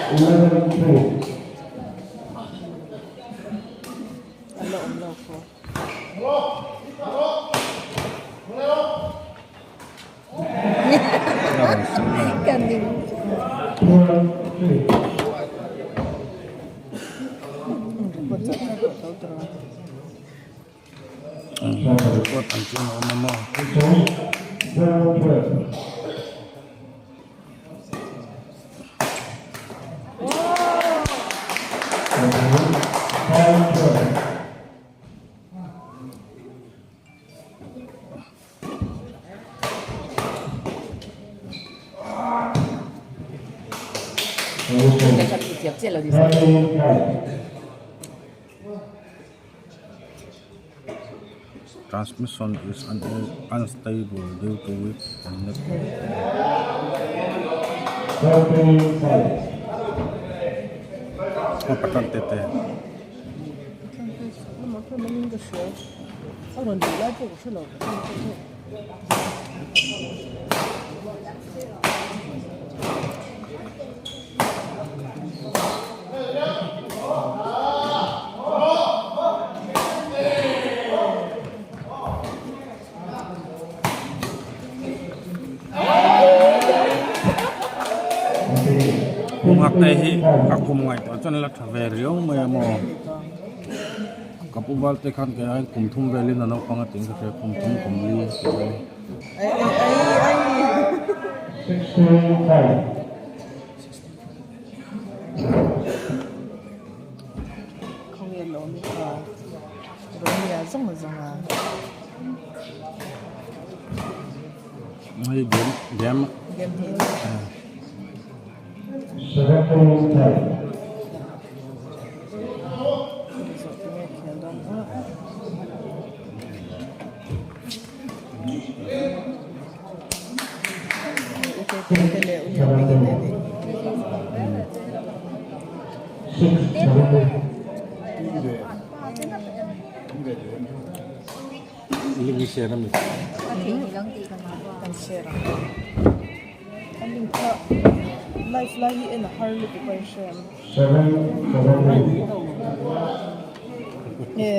11-3. An la awm lo pawh. 12-3. Record ang chu a awm a maw. Transmission is unstable due to weak network. Nghak te hi a kum ngaihtuah chuan la tha ve riau mai a maw ka pu val te khan kei aiin kum thum velin a naupang a tih in ka hria kum thum kum li tih vel. Khawnge lawm i kha Romia zawng zawng a. Hei game game Game hi. Link share a mi. Kan share ang. A link kha live lai hi en a har lutuk a in hre ang. Nge.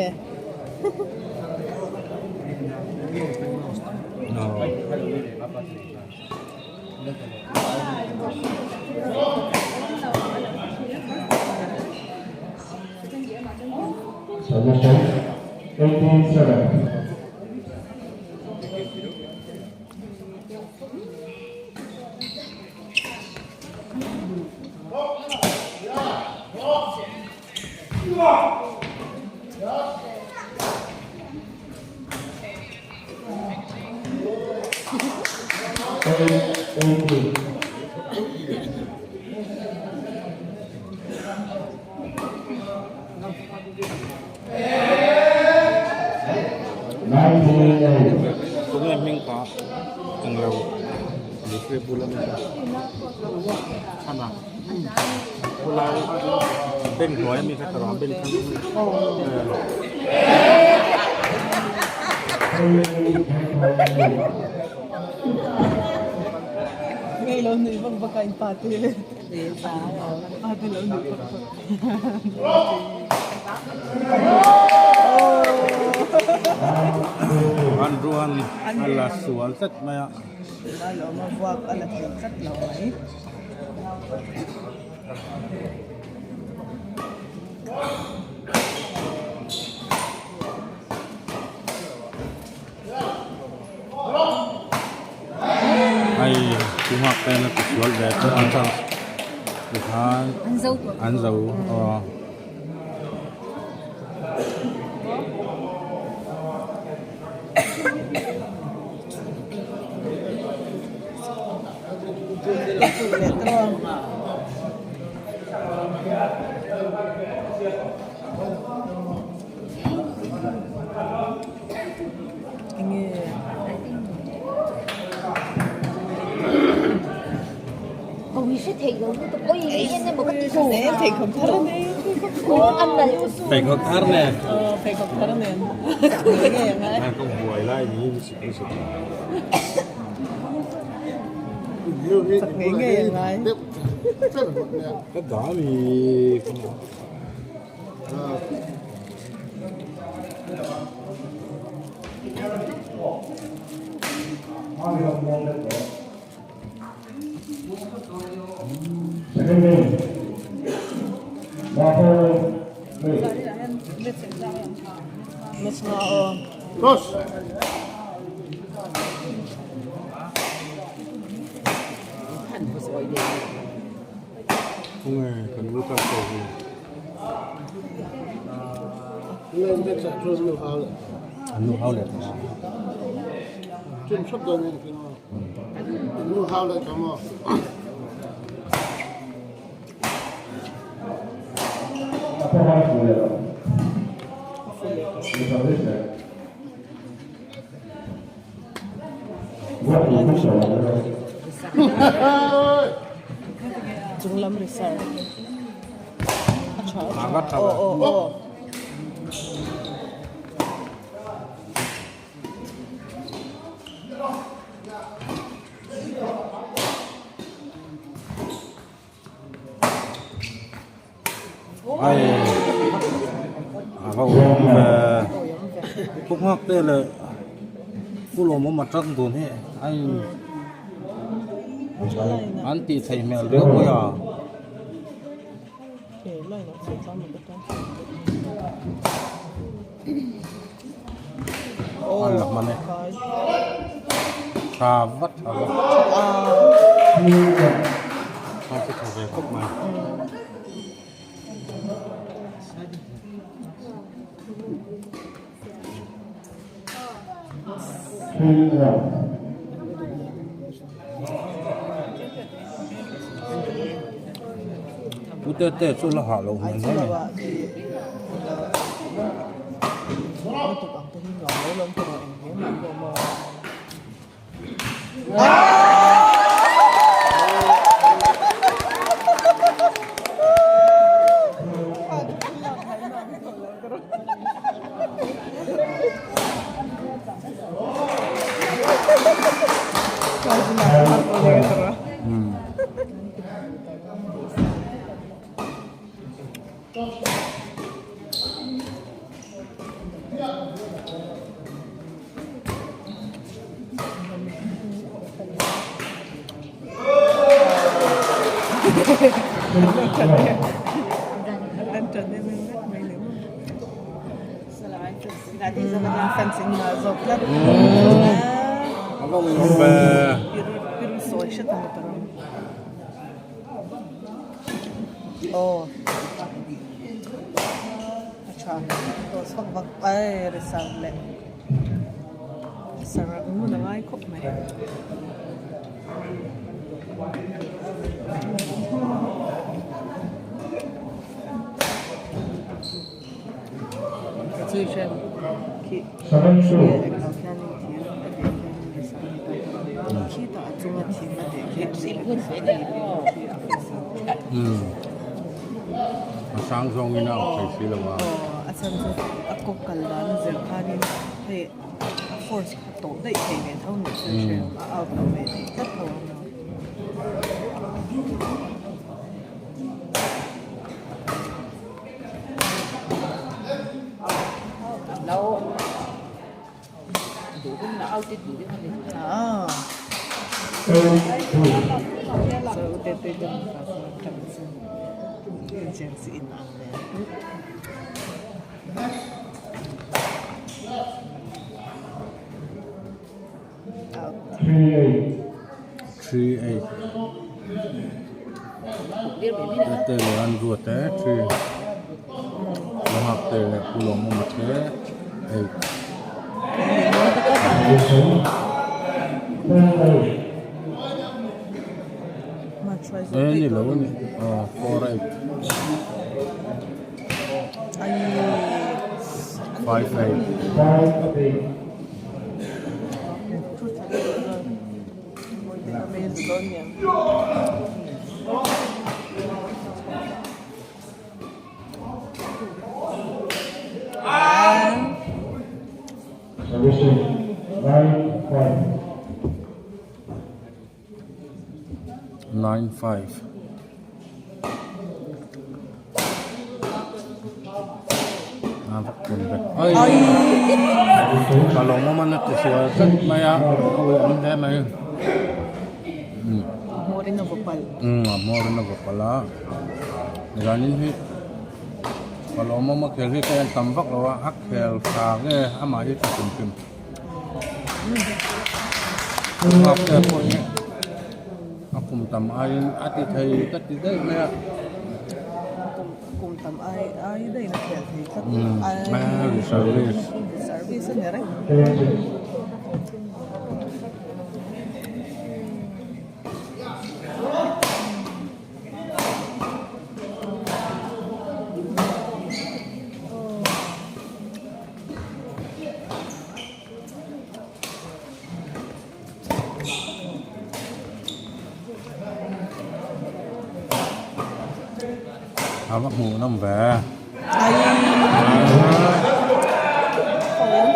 Tunge hming kha englo lehkha bula mi kha chhana khulai bank hnuai ami kha tawrh ang bank thlang Ngei lo nui vak vak a in pa te pa te lo nui vak vak. An ruan a la sual tlat mai a. Lawm a vuak a la thei tlat lo mai. Hei chu nghak te na ti sual ve chu an chang tikhan an zo aw. Pheikhawk thar nen. Pheikhawk thar nen. Ka buai lai ni mi sik sik. Chak ngei ngei a ngai. Ka dah mi. Match nga aw. Cross. Tunge kan lu tak ko hi. An nu hau leh tawh. Chung lam reserve. A tha a tha. Aw aw aw. Ai a va awm ve pu nghak te leh pu lawmawm a tan dun hi a in an tih theih hmel riau mai a. An la hman e tha vat a va tha chu tha ve khawp mai. Pu te te chu la hah loh hmel hle mai. A sang zawngin a awm thei si lo a. Aw a chhan chu a kawk kal dan a zir khanin hei a force kha tawh daih thei ve tho ni chu hre a out lo ve thei tlat tho ang a. 3 8 te leh an ruat e 3 nghak te leh pu lawmawma te 8. E ni lo a ni aw 4 8 5 8. 9 5. Ai ka lawmawm a na ti sual tlat mai a a uiawm hle mai. A hmawrin a vaw palh. Umm a hmawrin a vaw palh a zanin hi ka lawmawm a khel hi ka en tam vak lo a a khel tha nge amah hi tha hrim hrim. Nghak te pawh hi a kum tam aiin a ti thei ka ti daih mai a. Kum tam ai ai daih a khel thei tlat a service service a ni reng. A va hmuh nawm ve.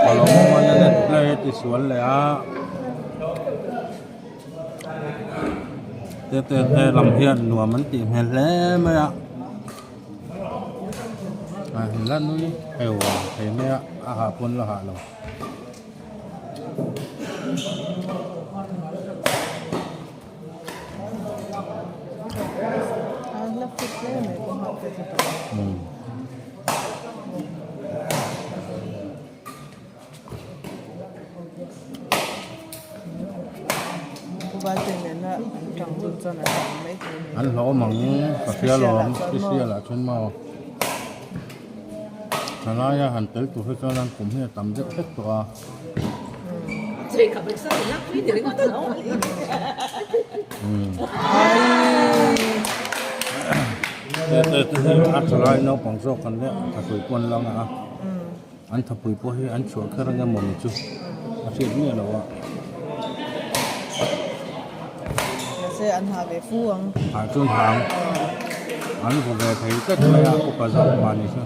Ka lo hmuh a net play a ti sual leh a. Te te te lam hian nuam an tih hmel hle mai a. A la nui heu thei mai a a hah pawn la hah lo. An hlawm ang ka hria lawm hrial ah chuan maw thalaia han tel tur hi chuan an kum hi a tam deuh hlek tawh a. A thalai naupang zawk an leh thahrui pawh an la ngah a. An thapui pawh hi an chhuah kher ang emaw ni chu a hriat miah lo a. Mahse an ha ve fu ang. Ha chuan ha ang. An vaw ve thei tlat mai a upa zawk mah ni chu.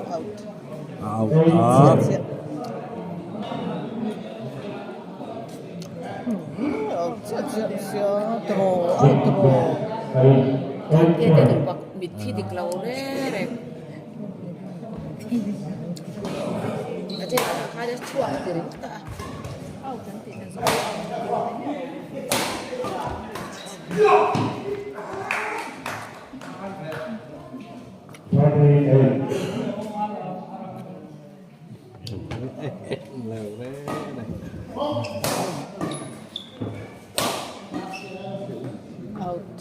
Out. A out a. Out.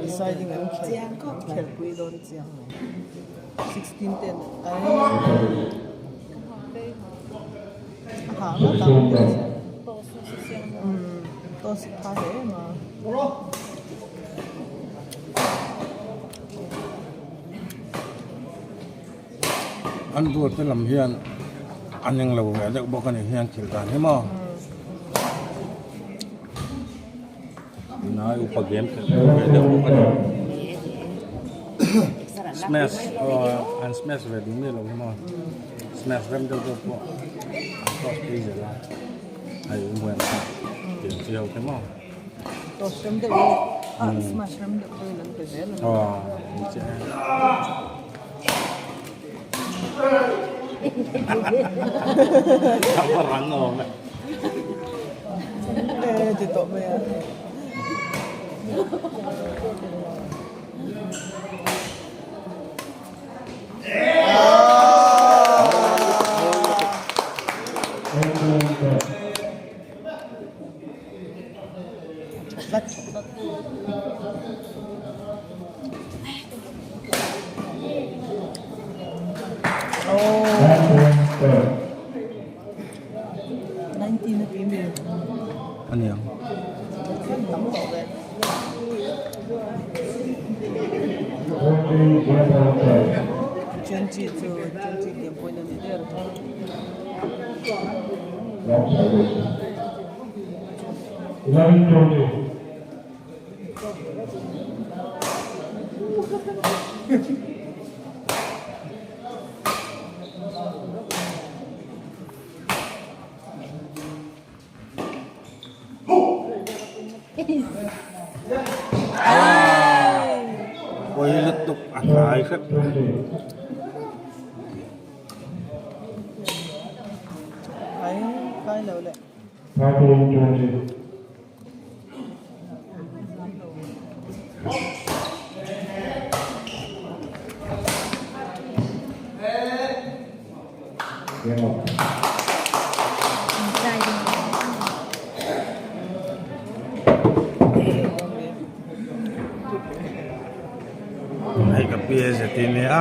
Deciding an khelpui dawn chiang mai 16 ten a ha ngawt ang toss tha hle ma. An duat te lam hian an englo ve deuh bawk a ni hian thil dan hi maw tunlai upa game khelh ve deuh bawk a ni. Smash aw an smash ve duh miah lo hi maw smash rem deuh deuh pawh an toss pui zel a hei u hmuh ang tih ang chi ho khi maw. Toss rem deuh hi a smash rem deuh pawhin an pe zel a ni. Aw ni chiah e. A va rang awm e. E ti tawh mai a. Aniang. Pawi lutuk a hnai hrep. Hei ka pi a zet in nia.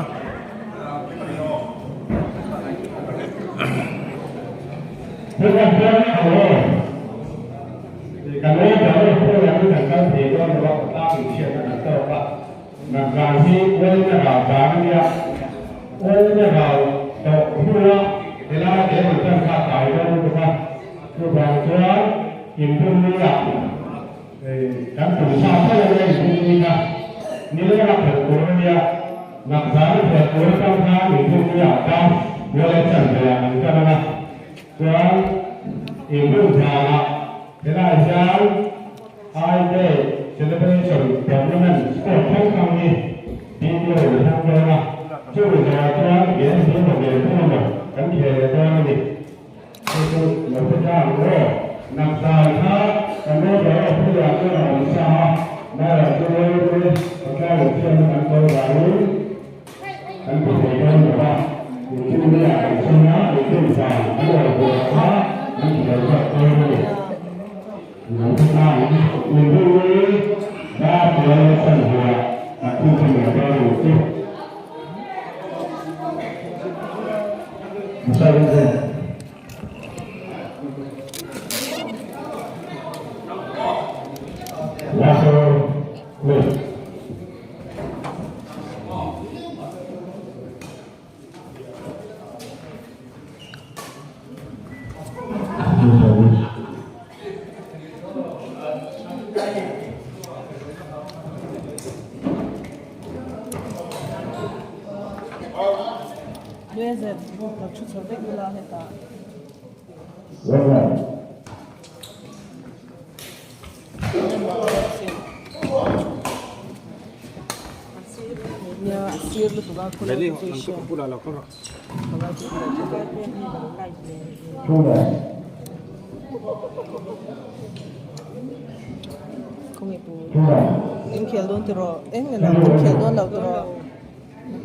Inkhel dawn tiraw eng nge lo inkhel dawn lo tiraw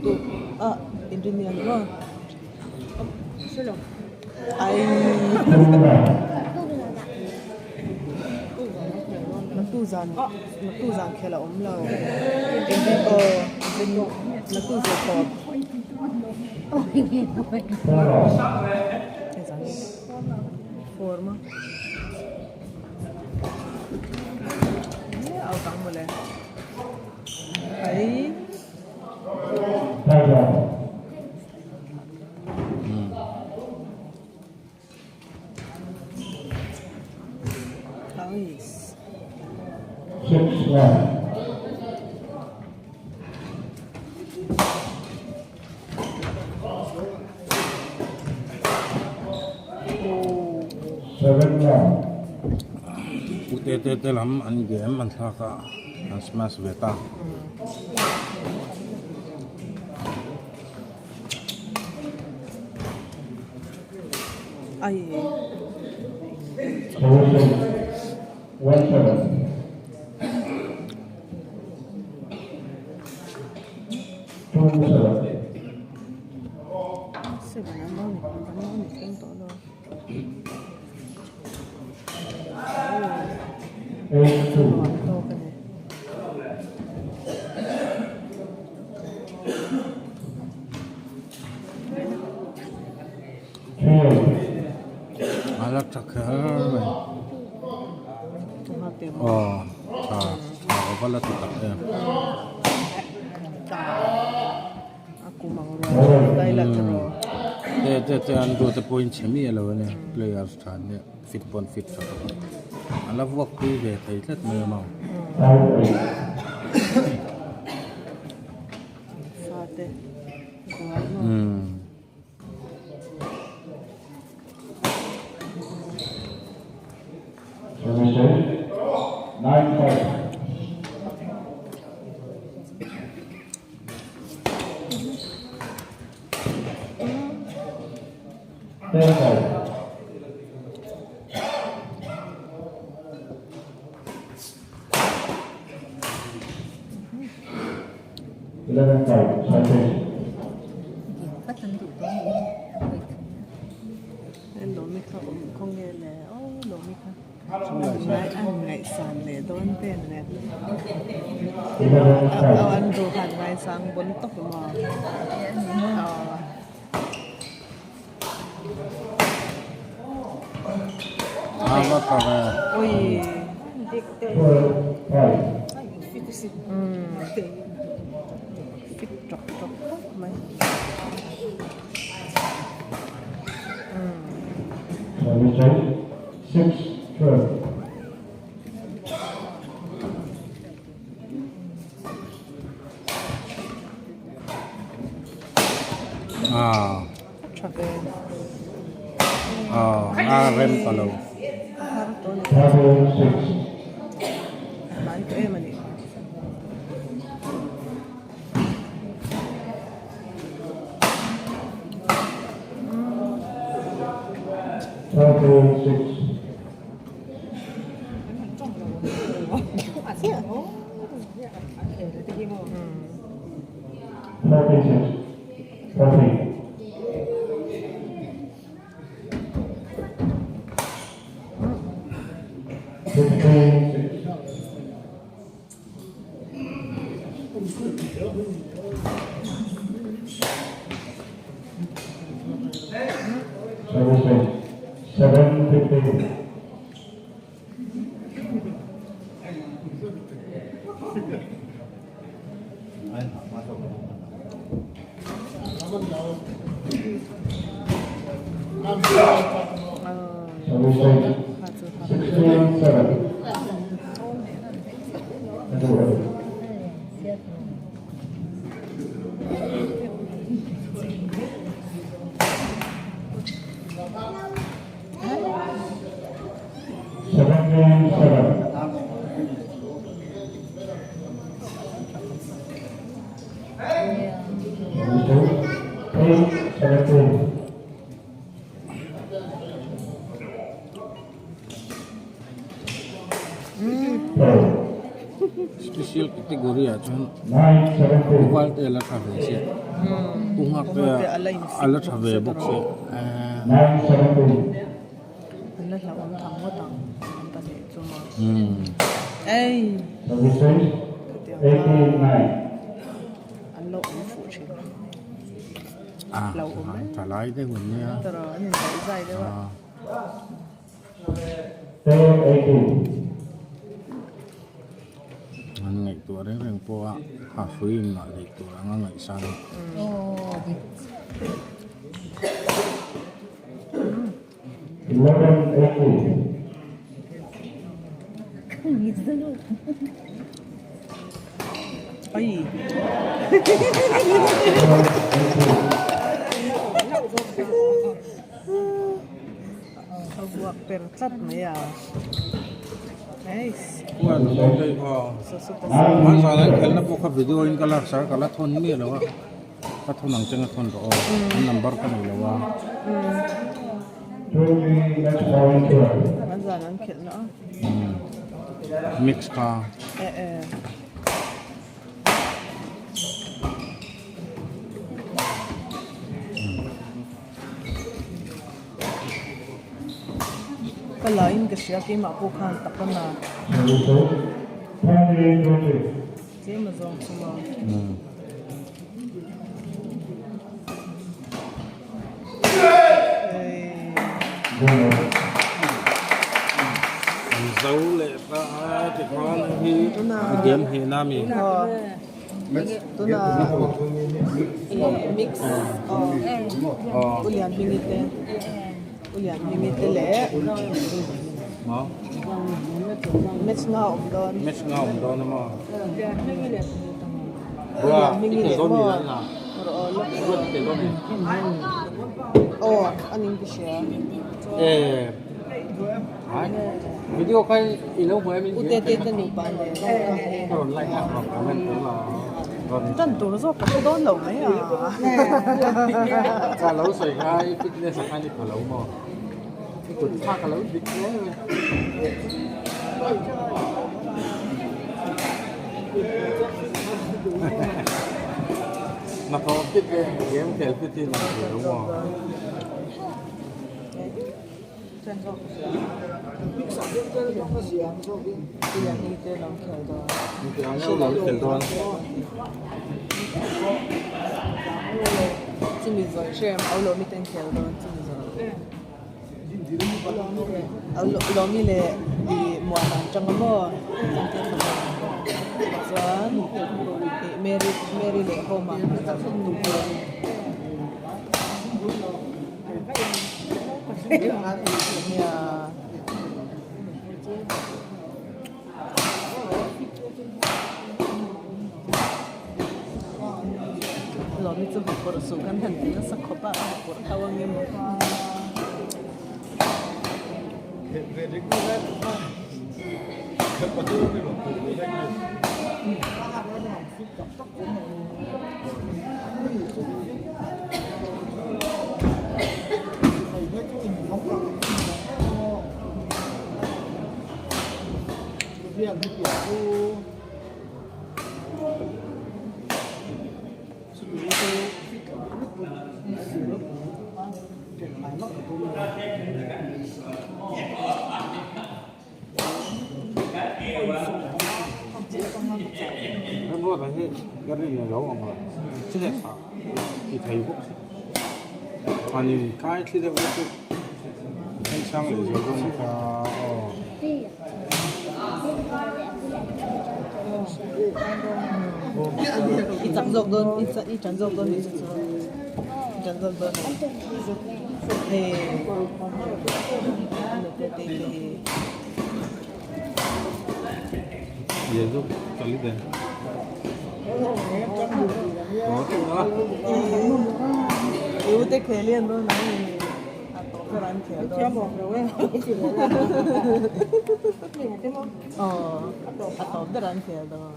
tu ah inrin ni maw ai naktu zan naktu zan khel a awm lo inrin aw inrin naktu zir tawp form a. Out ang mawle. Ai. Nice. 6-1. Pu Tete te lam an game an thlak a an smash ve ta. A la tha kher mai aw tha tha ka va la ti tak em. Te te te an duh te pawhin chhe miah lo a nia players tha an nia fit pawh an fit tha bawk a a la vuak pui ve thei tlat mai a maw. A va tha ve. A rem ta lo. Special category ah chuan Pu te la tha ve chiah Pu Nghak te a la tha ve bawk si Tha lai deuh an nia. An ngaihtuah reng reng pawh a hahruih in ngah leh tur anga ngaihsan a. A vuak per tlat mai a. Nice. Hmanzan an khelna pawh kha video in ka lak sar ka la thawn miah lo a. Ka thawn ang cheng a thawn rawh aw. An number ka nei lo a. Hmanzan an khelhna a. Mix kha. Eh eh. Ka la in ka hria keimah pawh khan tak a na tlem a zawng chu maw. Zo leh ta a tikhan hi game hi na mi. Tuna mix u lian hming te u lian hming te leh match nga awm dawn match nga awm dawn a maw u lian hming leh maw aw a ning ka hria Video kha i lo hmu em U Tete te nupa nen ka rawn like a rawn comment tur la rawn tan tur zawk ka hre dawn lo mai a ka lo sawi kha i fitness a khan i pha lo maw i kut thlak a lo dik hle mai. Hnathawh fit e game khel fit hi lang thei lo maw. Lawmi leh ih muan an tang a maw chuan ih Mary Mary leh home ah Lawmi chu hawpawrh suh kan han ti nasa khawp a, a hawpawrh tho ang emaw. Remruata hi ka rin lo ang a, chi leh tha ti thei bawk si. An in kai thli deuh te chu then chang leh zual dawn kha aw. I chak zawk dawn i chan zawk dawn nih chu chu i chan zawk dawn hei Ute khelian dawn a ni a tawp ber an khel dawn aw a tawp ber an khel dawn.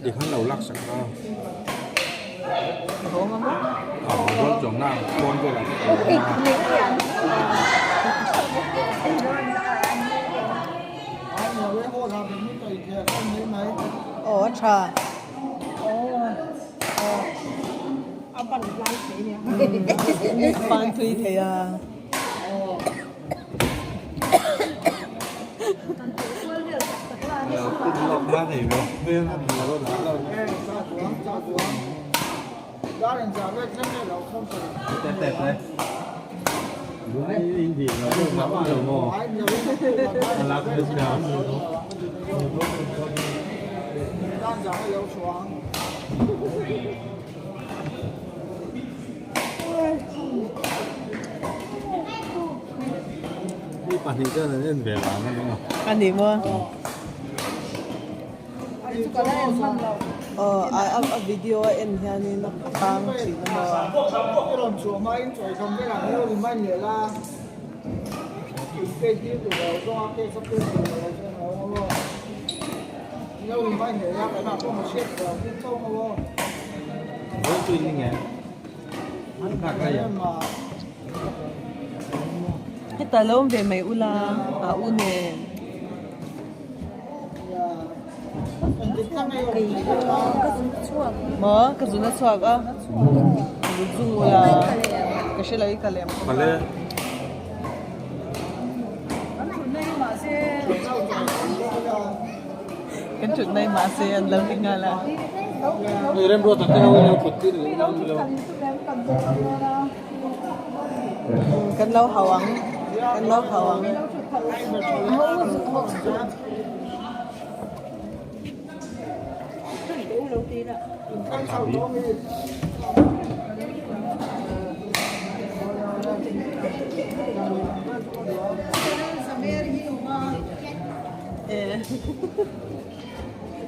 Tikhan lo lak sak a. A hawng a maw? A hawng dawn chuang na pawn velah te a awm a. Aw a tha. Pan thui thei a. Mi pahnih chuan an en ve vang a ni maw? A ni maw? Aw a video a en hianin a tang thin a maw. Heta lo awm ve mai ula a u nen. Maw ka zun a chhuak a zun zung ula ka hre lo i ka lem bawk a. Kan thut mai mahse an lo ti nghal a. Kan lo hau ang kan lo hau ang.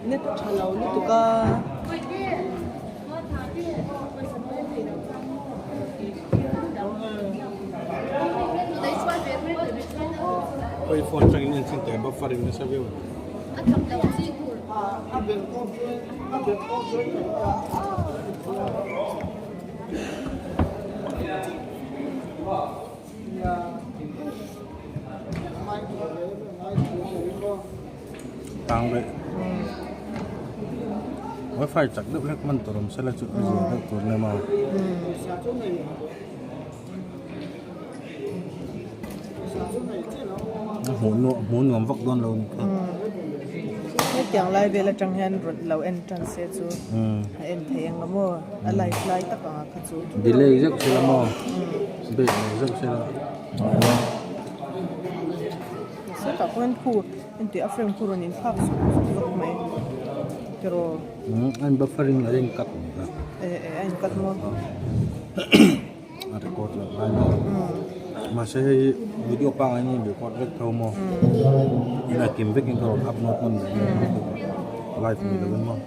Net tha lo lutuk a. Hei phone atangin en chin teh buffer in nasa viau. Tang reh. Wifi chak deuh hlek man tur awm sela chu a zia deuh tur nem a. Hmuh nuam hmuh nuam vak dawn lo ni kha. Hetiang lai vel atang hian rawn lo en tan se chu a en thei ang a maw a live lai tak ang a kha chu. Delay zeuh sela maw break lo zeuh sela. Sawtah pawh hian khu engtih a frame khu rawn inthlak zuk zuk mai tiraw. A in buffering a in cut ni kha. Eh eh a in cut maw. A record loh lai maw mahse hei hi video pangngai in record vek tho maw ina kim vekin ka rawn upload hman leh live ni lovin maw.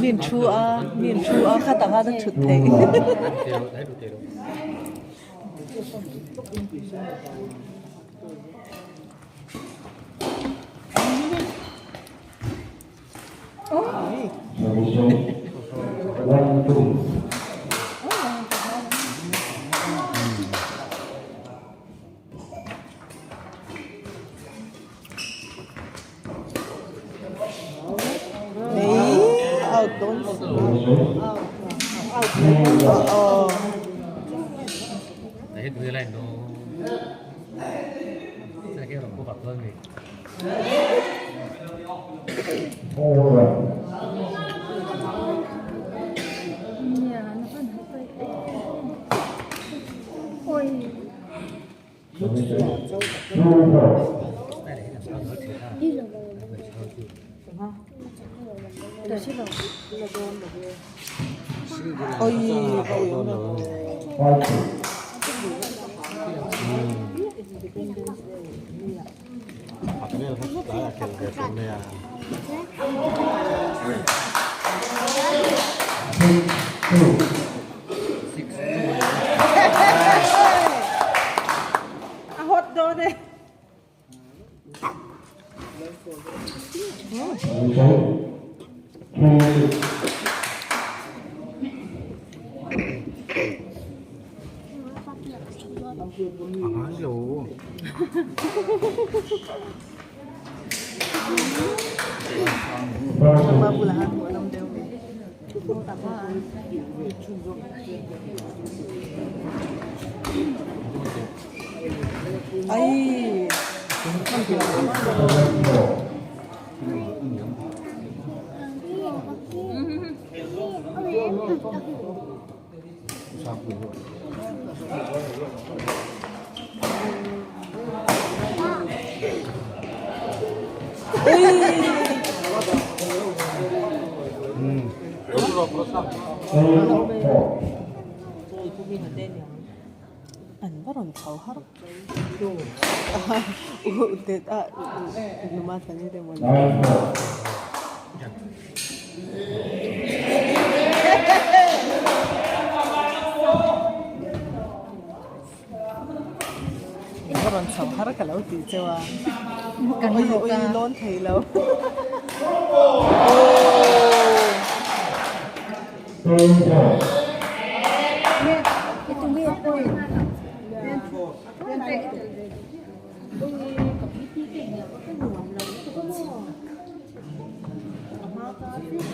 Min thu a min thu a khatah khan a thut theih. Out dawn oh. A hot dawn e. A ngai lo. Ai. An va rawn chho har numa thani te maw An va rawn chho har ka lo tih cheu a ui lawn thei lo. A va tha em!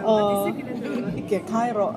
Aw i ke khai rawh.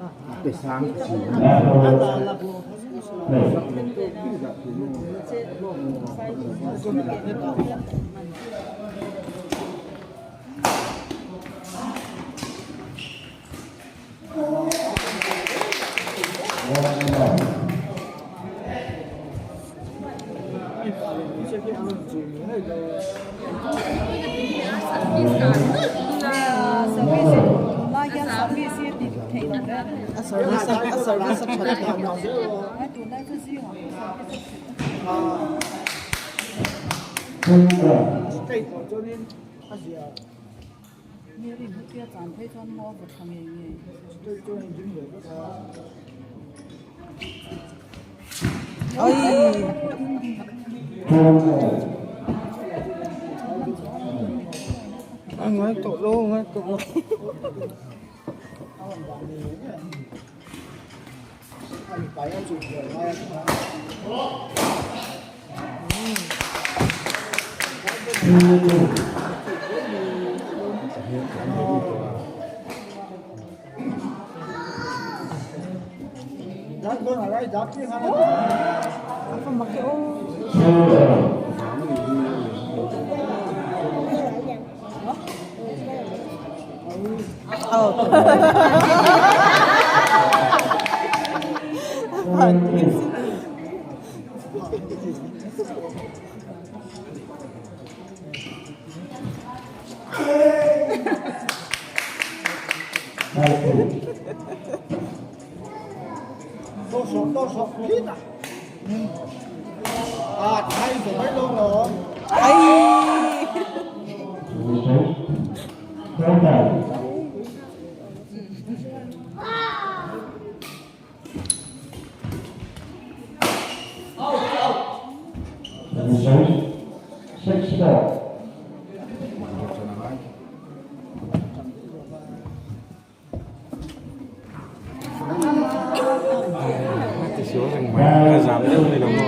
A service a service a that hmel. Ngai tawh lo ngai tawh lo.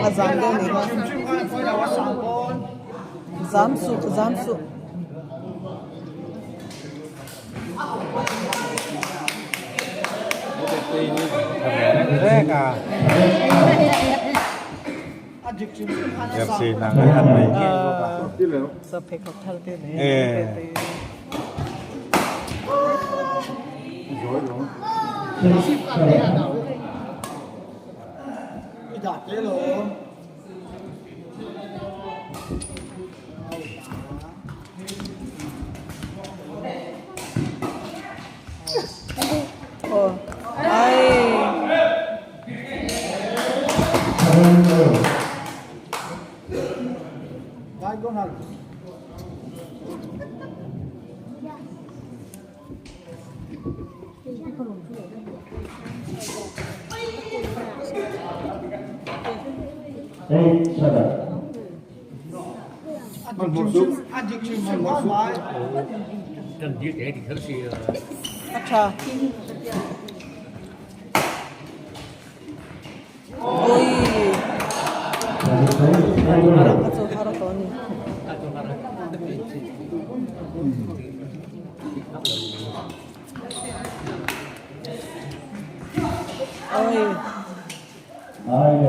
A zam deuh ni maw? Zam suh zam suh. Pheikhawk thar te nei A tha. Ui. A chu har tawh a ni. Oi.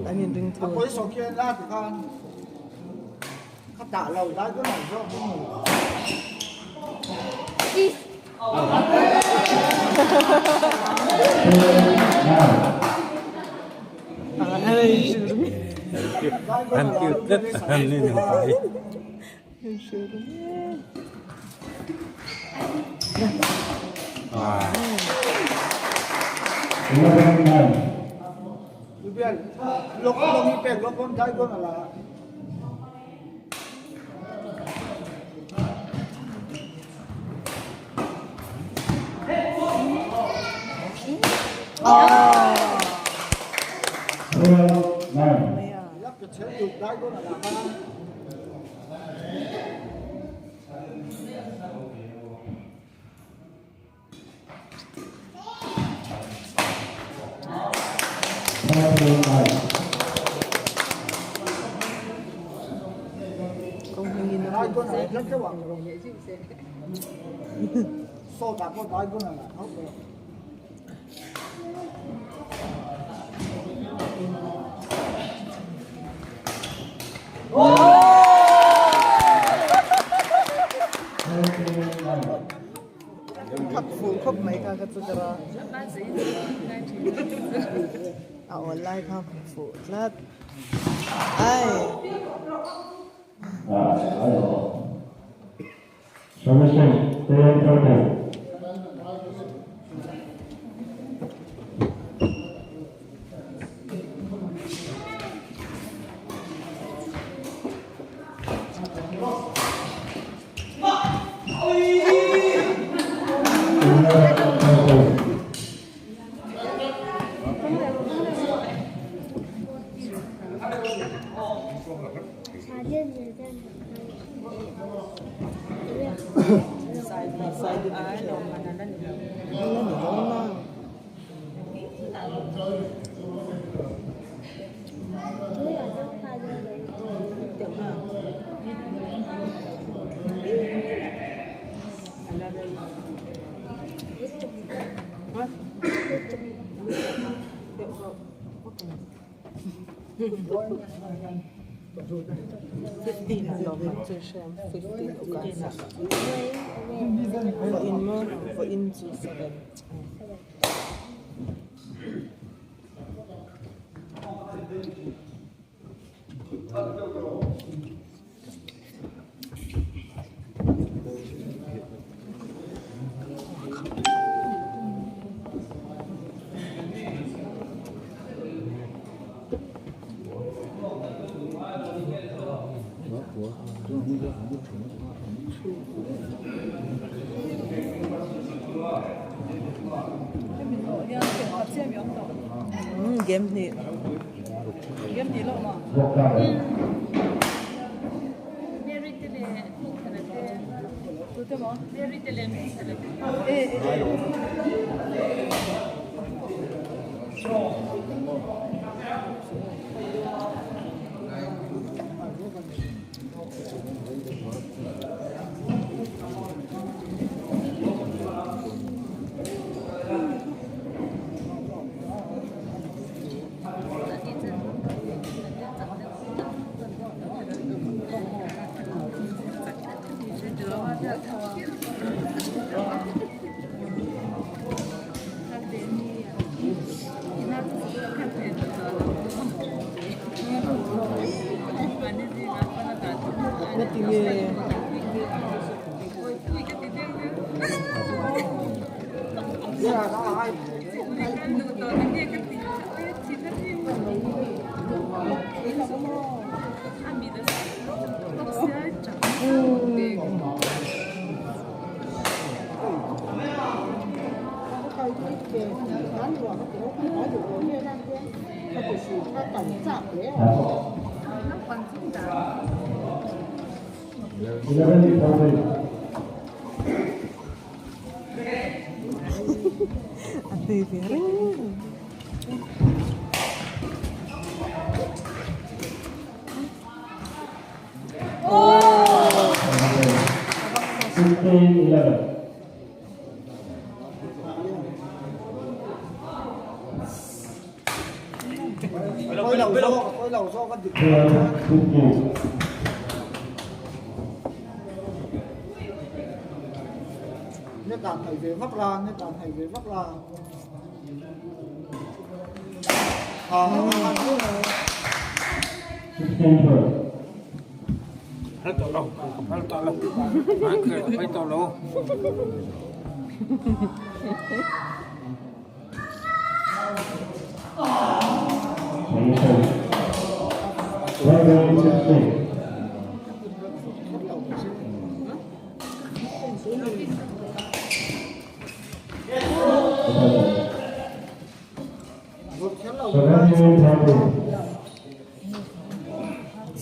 An in ring thur. An kiu tlat an ni ni pai. Thak fuh khawp mai kha ka chu ka ra. A awl lai kha fuh tlat. Ai. Game hnih. A hne ve reng.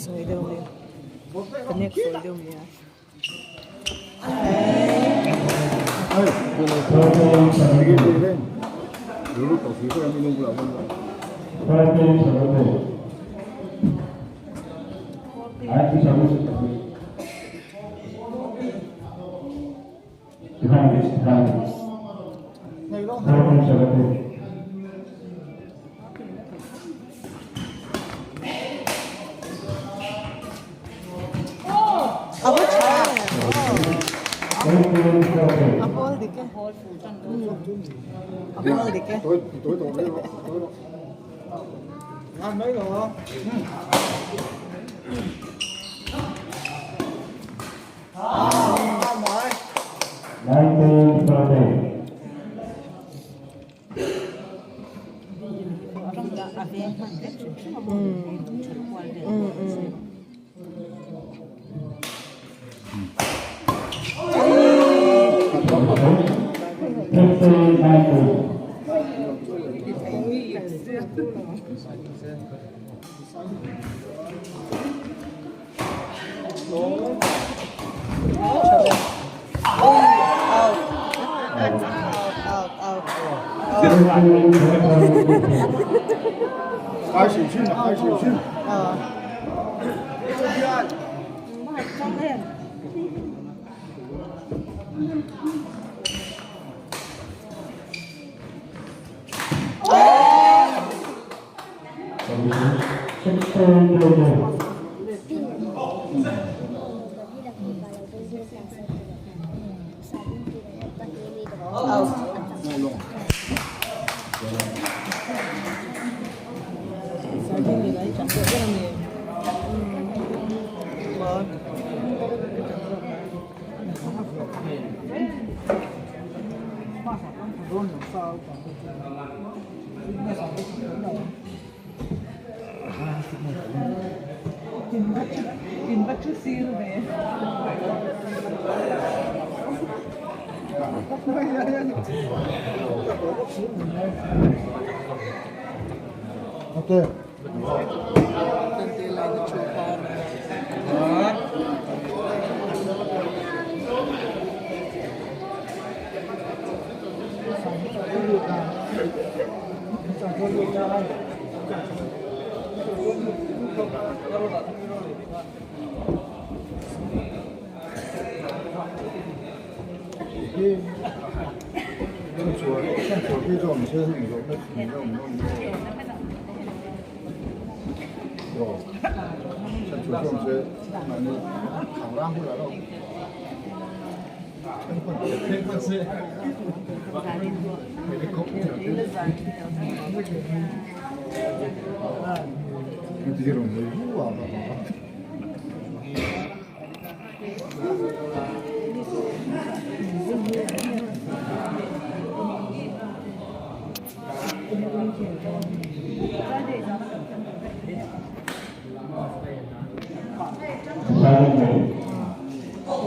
Sawi deuh mai a connect sawi deuh mai a. A va tha em a hawl dik e a hawl dik e.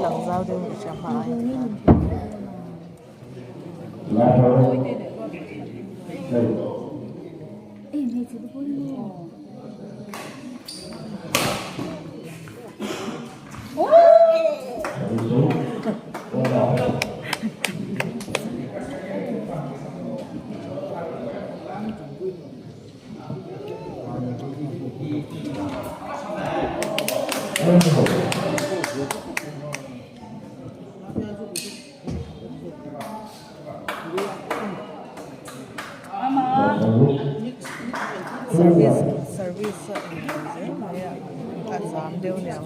Lang zau deuh ni sia hma ai Service service a englo zel mai a a zam deuh niang.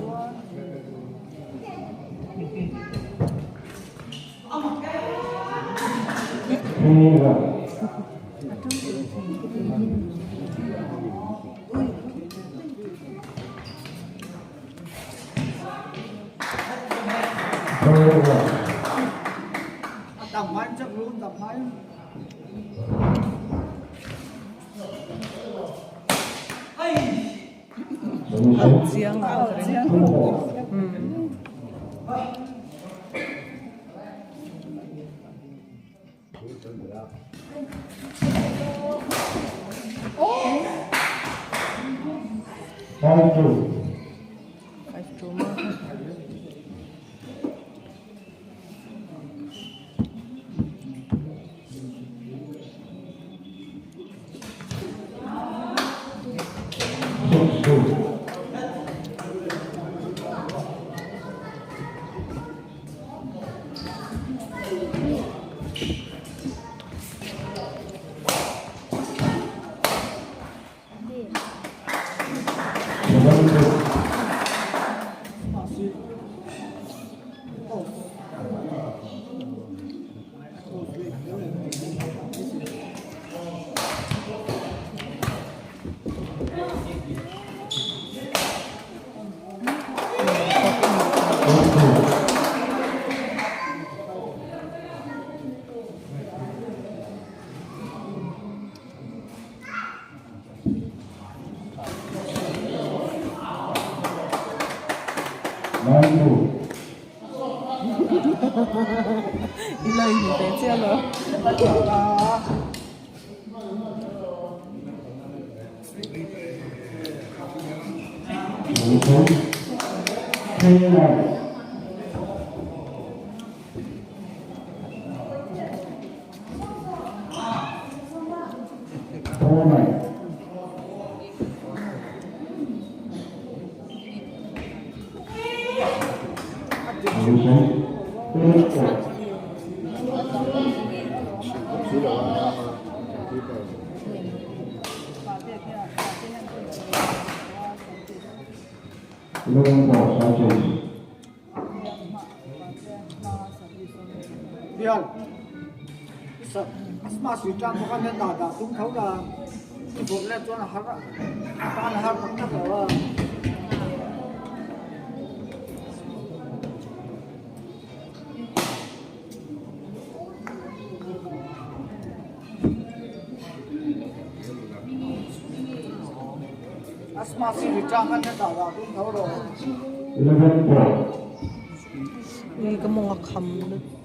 Chiang ang ka ring. 5-2 ma. 2. I la in ve chiah lo. Bial, asma sui tang bawk a nen dah dah tum tho la, i bawrh let chuan a har a, a tan a har tak tak lo a. Asma sui tang a nen dah dah tum tho rawh. Ui ka mawng a kham lutuk.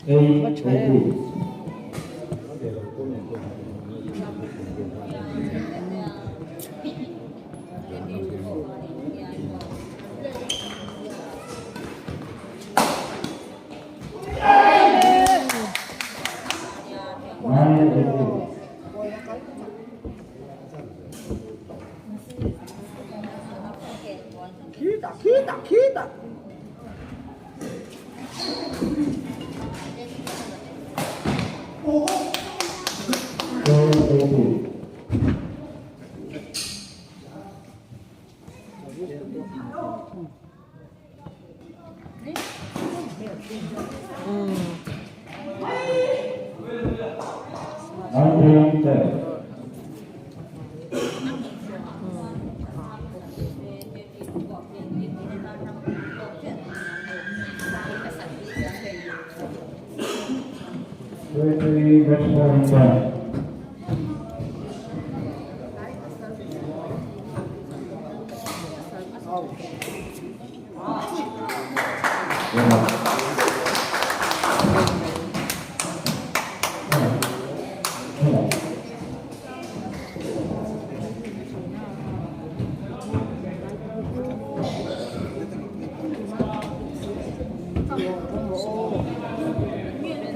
Va tha em. Khitah khitah khitah.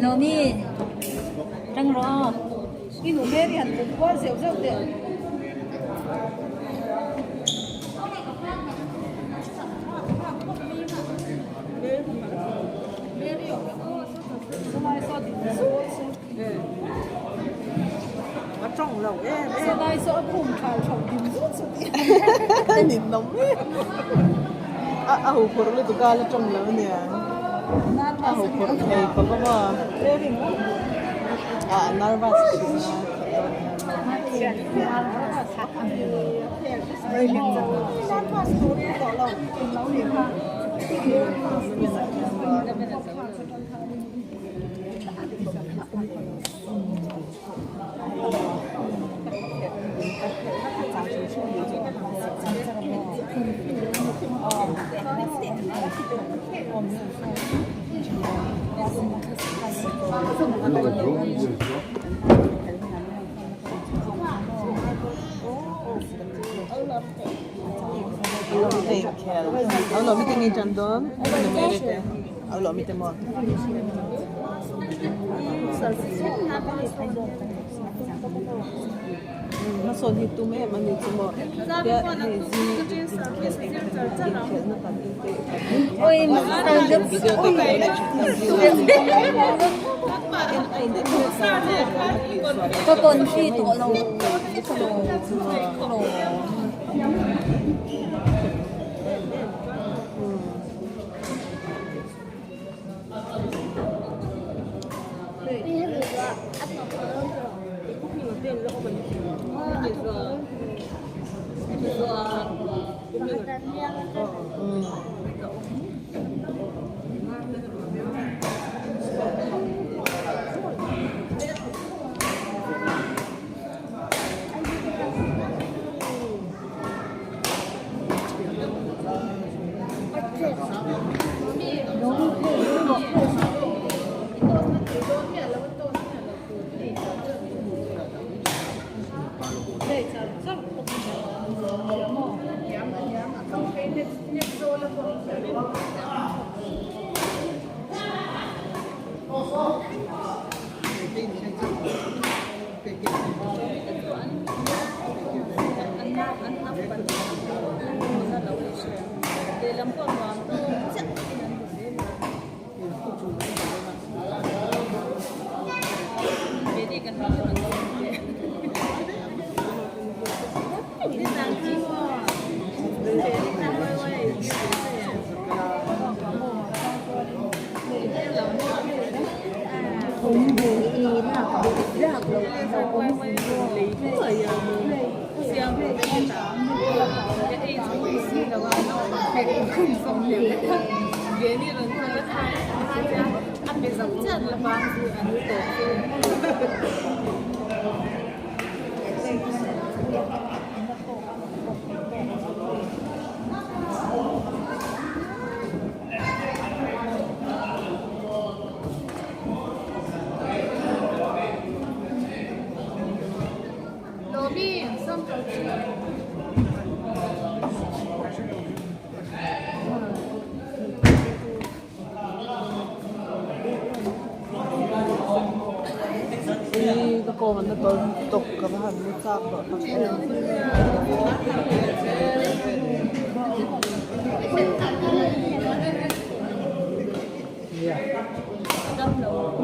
Nomi, tang rawh. I nu Mary han pum kual zeuh zeuh teh. A tawng lo em em. Salai saw a khum thal tho dim zut zut i. Nin nawm em. A a huphurh lutuk a la tawng lo ania. A huphurh thei khawp a maw. A nervous thin a. Hmasawn hi tum em a ni chu maw tia hei zing inkhel inkhelhna kan en te video te kan en Ka tawn hri tawh lo lo. Ih ka kawng an la tawn tawp ka va han mu chak tawh tak em.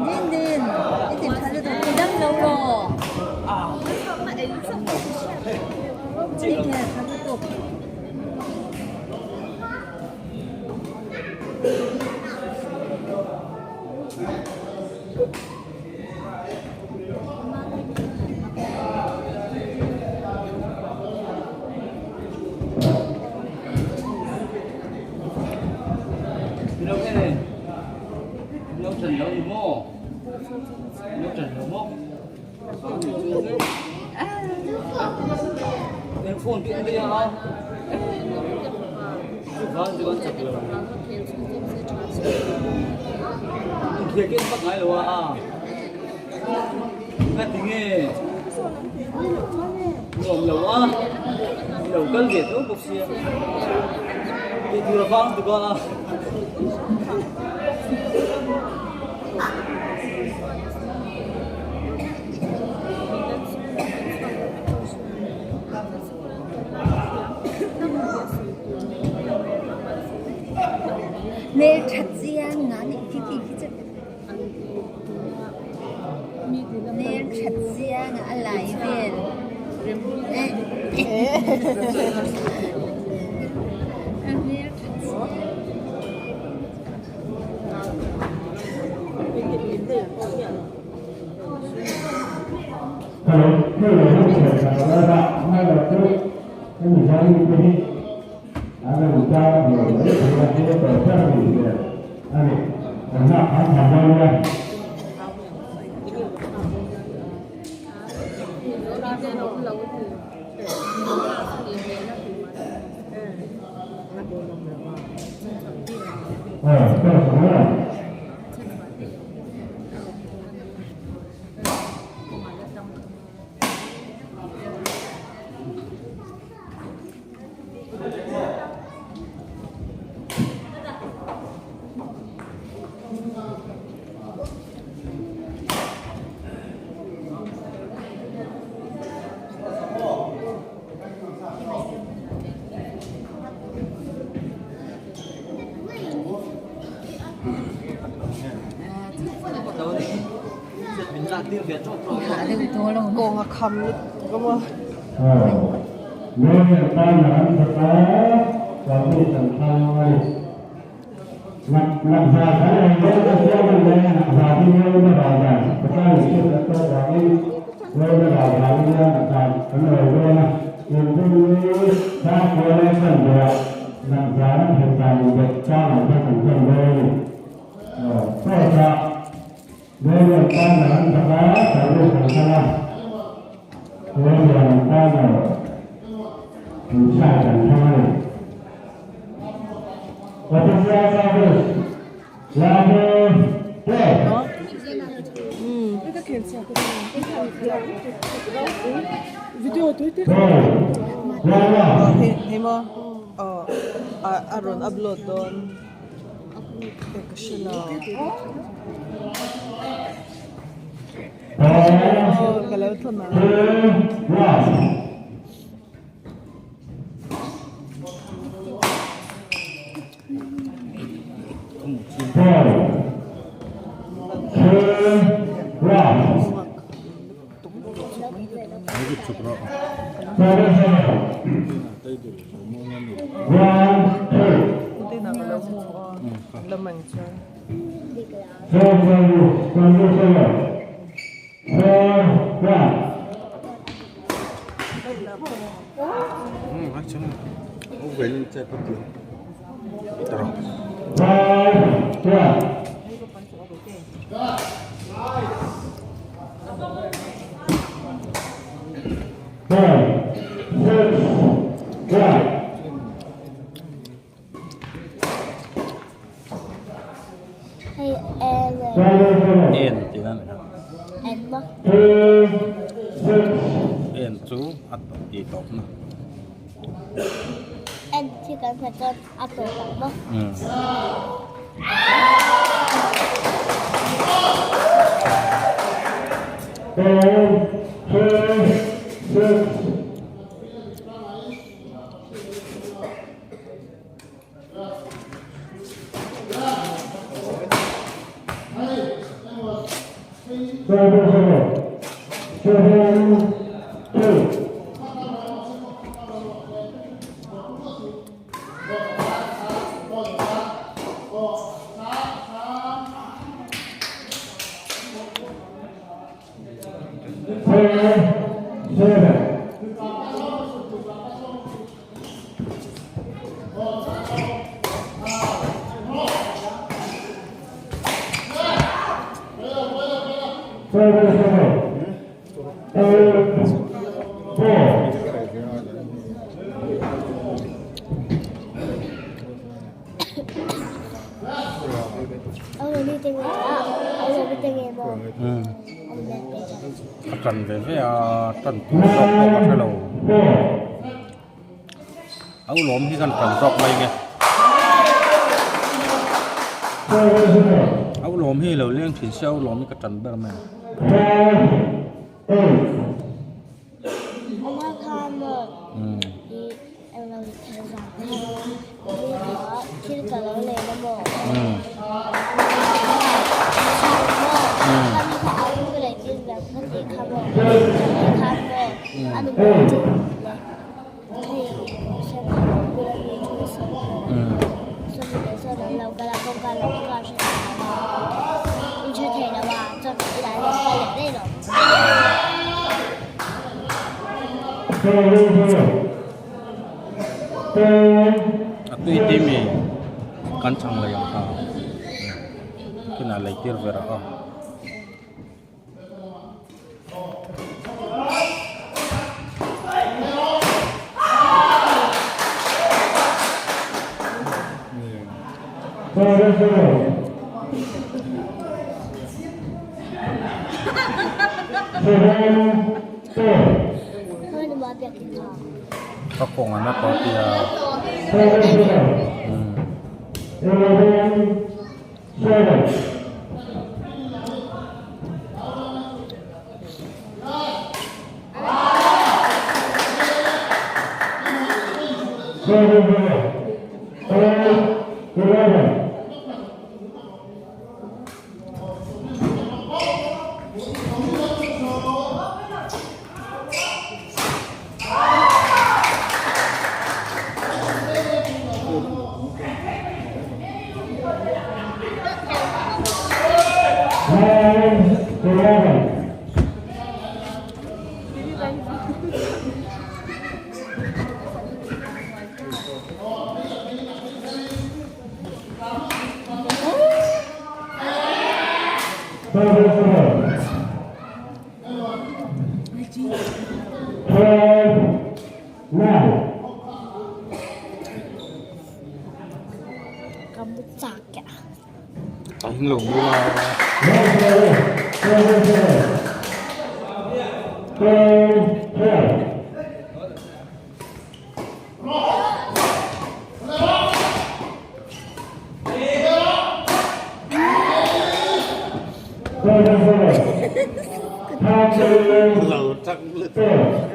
Din din i ti tha lutuk i dam lo maw? I khel tha lutuk. Hmel that chiang nga nih khi khi khi cu hmel that chiang a lai vel. A hmel that chiang. Kawng a kham lutuk a maw. Hei maw a rawn upload dawn ka hre lo aw ka lo thawn ang. En tih na ni a. En chu. a tih tawp na. En khi kan hmet chuan a tawp ang maw? A tan ve ve a tan tur zawk pawh ka hre lo a ulawm hi kan tan zawk mai nge a ulawm hi lo leng thin se a ulawm hi ka tan ber mai ang. A tui te mi kan chang leh ang kha kinah lei tir ve rawh aw. Ka kawng an a tawh tia. A hing lo mu la. Lo chak lutuk.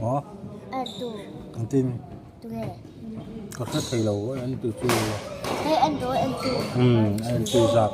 Maw? Engtin? Ka hre thei lo a en tu chu. Umm a en tu zat.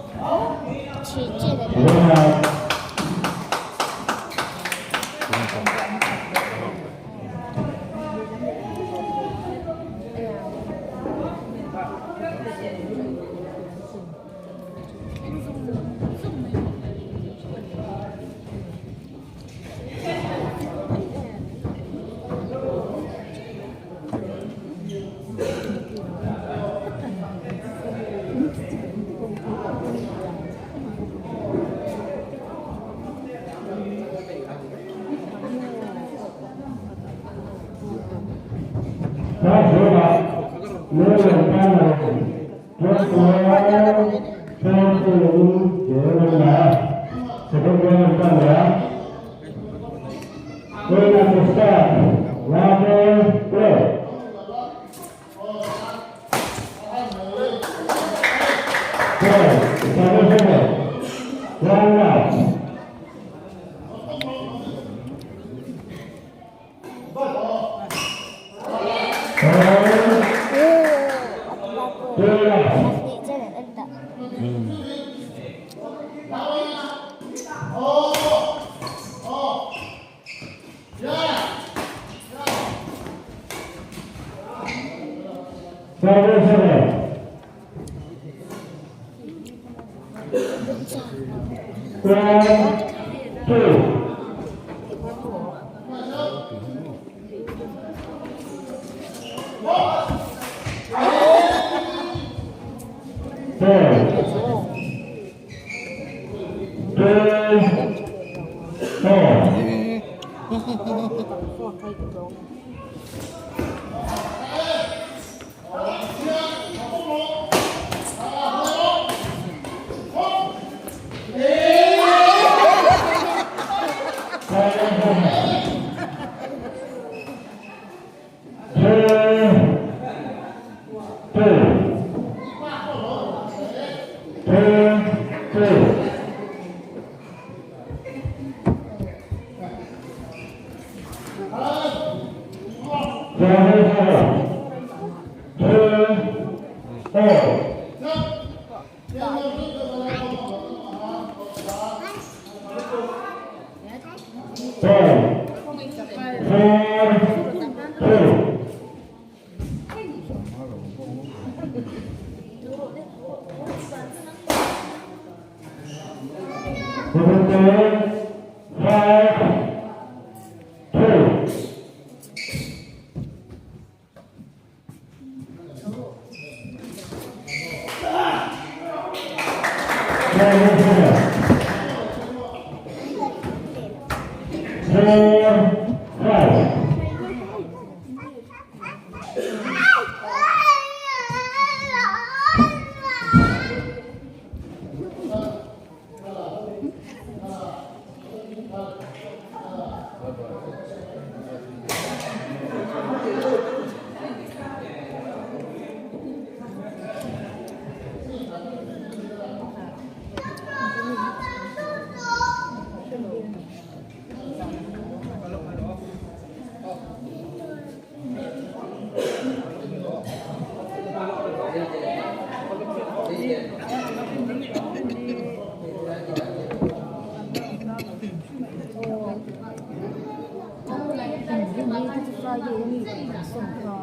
te chu Friday a mi tih an sawn kha.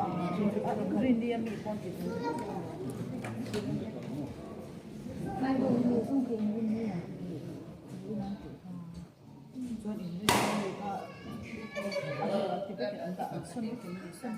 Rinni a mi pawn ti thei. Friday a mi chung khi inrinni an ti tiin an tih kha. Chuan inrinni a mi kha a hnuah ti vekin an dah an sawn vekin an sawn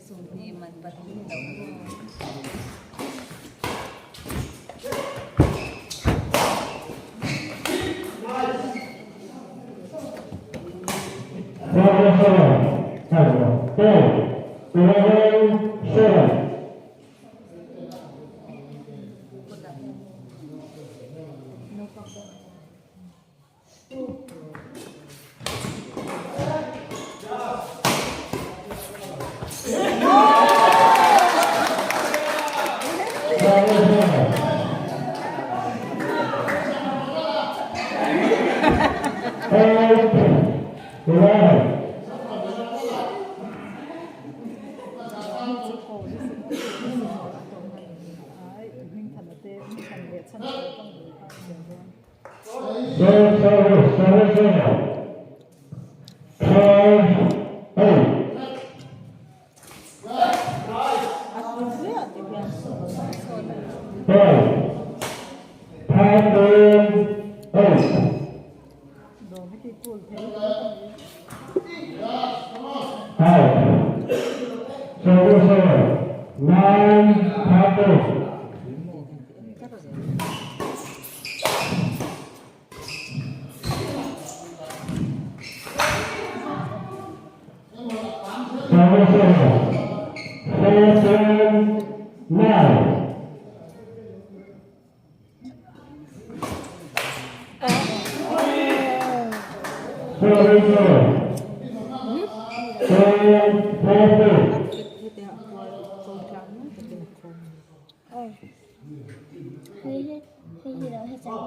Sawmhnih man pahnih lo maw. Hei hi hei hi lo he chang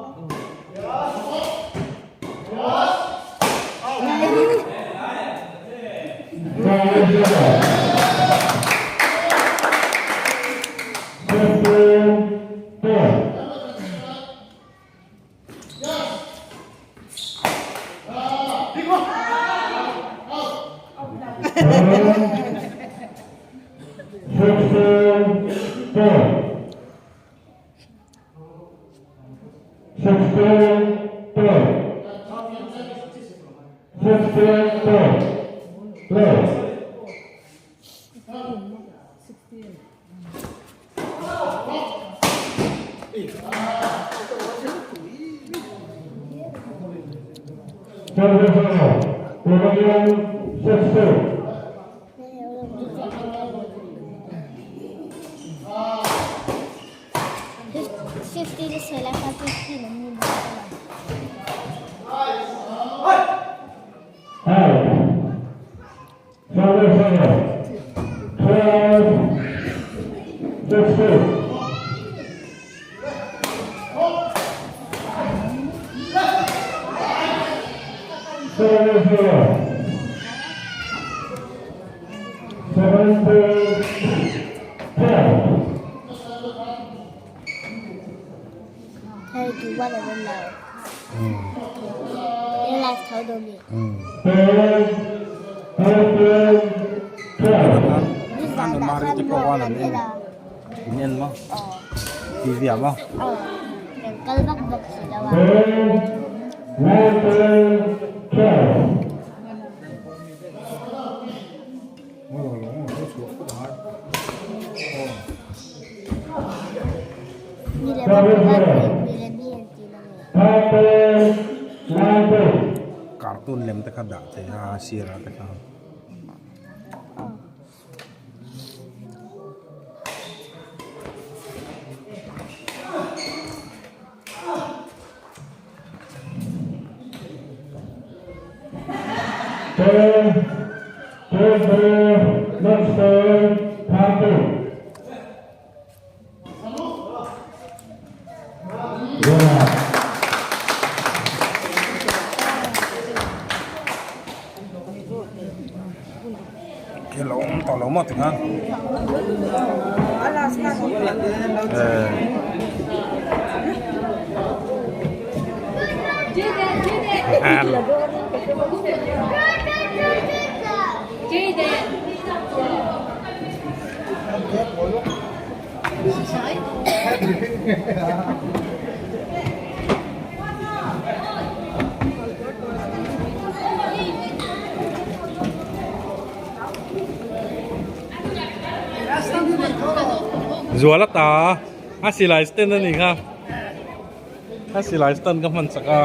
Mari te pawh khan an en in en maw tv ah maw Cartoon lem te kha dah thei a sir ah te khan. Lo awm tawh lo maw tikhan Zual a ta a silai stand a ni kha a silai stand ka hman chak a.